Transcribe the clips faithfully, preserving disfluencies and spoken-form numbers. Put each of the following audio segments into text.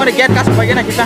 Gate kasu bai gana kita.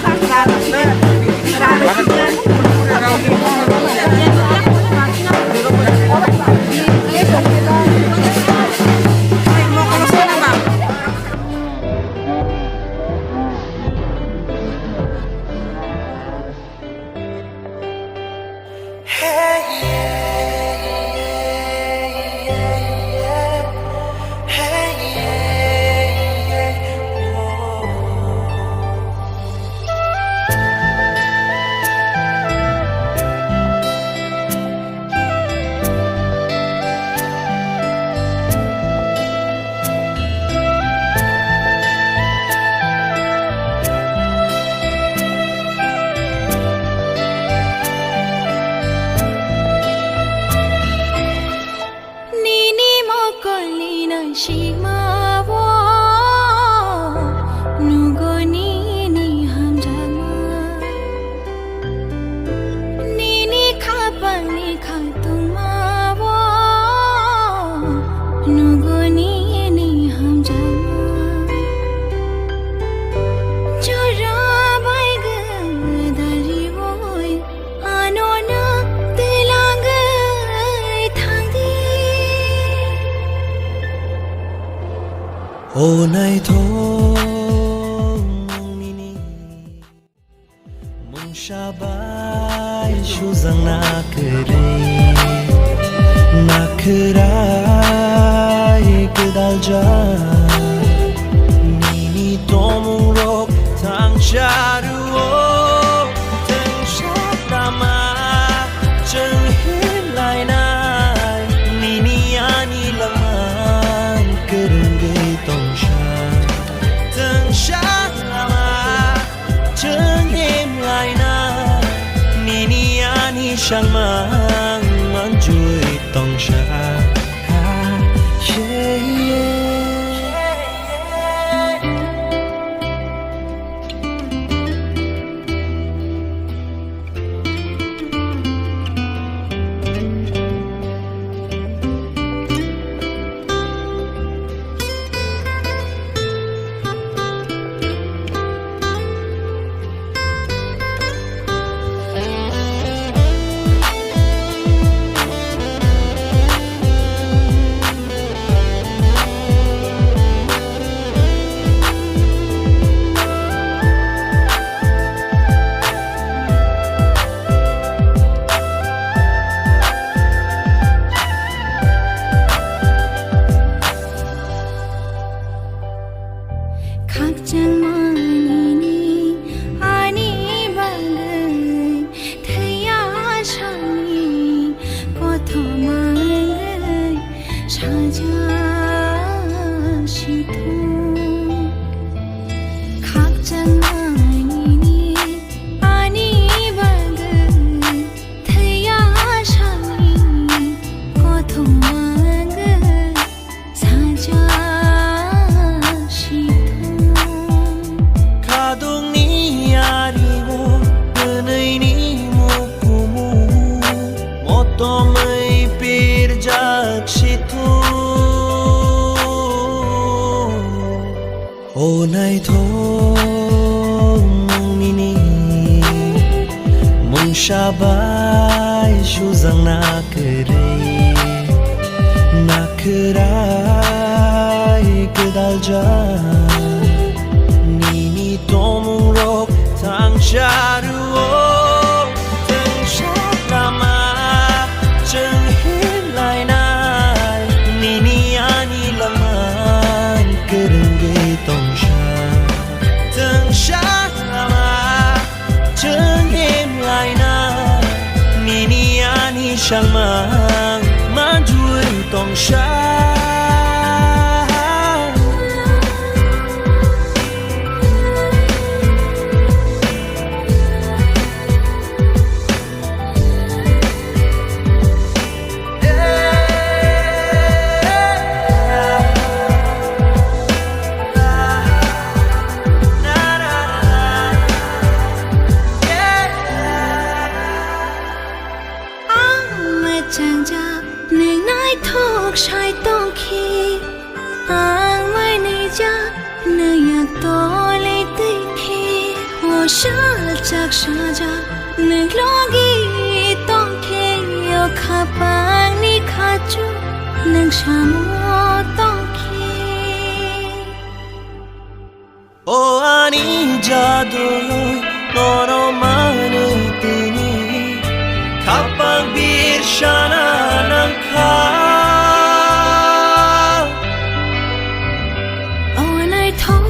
Nini mokolni nangsikmao nugo nini hamjakma. Nini khapangni khatungmao nugo nini hamjakma. Jora bai gwdal riwi ano no twlangwi thangdi. O naithok nini mungsa bai sujak na kwrwi, na kwrai gwdaljak. Nini tongmungrok thangsa rwo, thangsa lama chwng himlainai. Nini ani langmang kwrwngwi tongsa, thangsa lama chwng himlaina. Nini ani sangmang manjui tongsa. Khakchangma nini ani bagwi thwiya sani kothoma wngwi sajak sithung. Khakchangma nini ani bagwi thwiya sani kothoma wngwi sajak sithung. Khadungni ario kwnwini mukumu motomwi pirjak sithung. O naithok nini mungsa bai sujak na kwrwi, na kwrai gwdaljak. Nini tongmungrok thangsa rwo, thangsa lama chwng himlainai. Nini ani langmang kwrwngwi tongsa, thangsa lama chwng himlaina. Nini ani sangmang manjui tongsa. Ang mwchangjak nwng naithok sai tongkhe, ang manwijak nwng yak tolwi twikhe. Salchak sajak nwng logi tongkhe, o khapangni khachu nwng samo tongkhe. O ani jaduloi nono manwi tini, khapang birsana nangkha. O naithok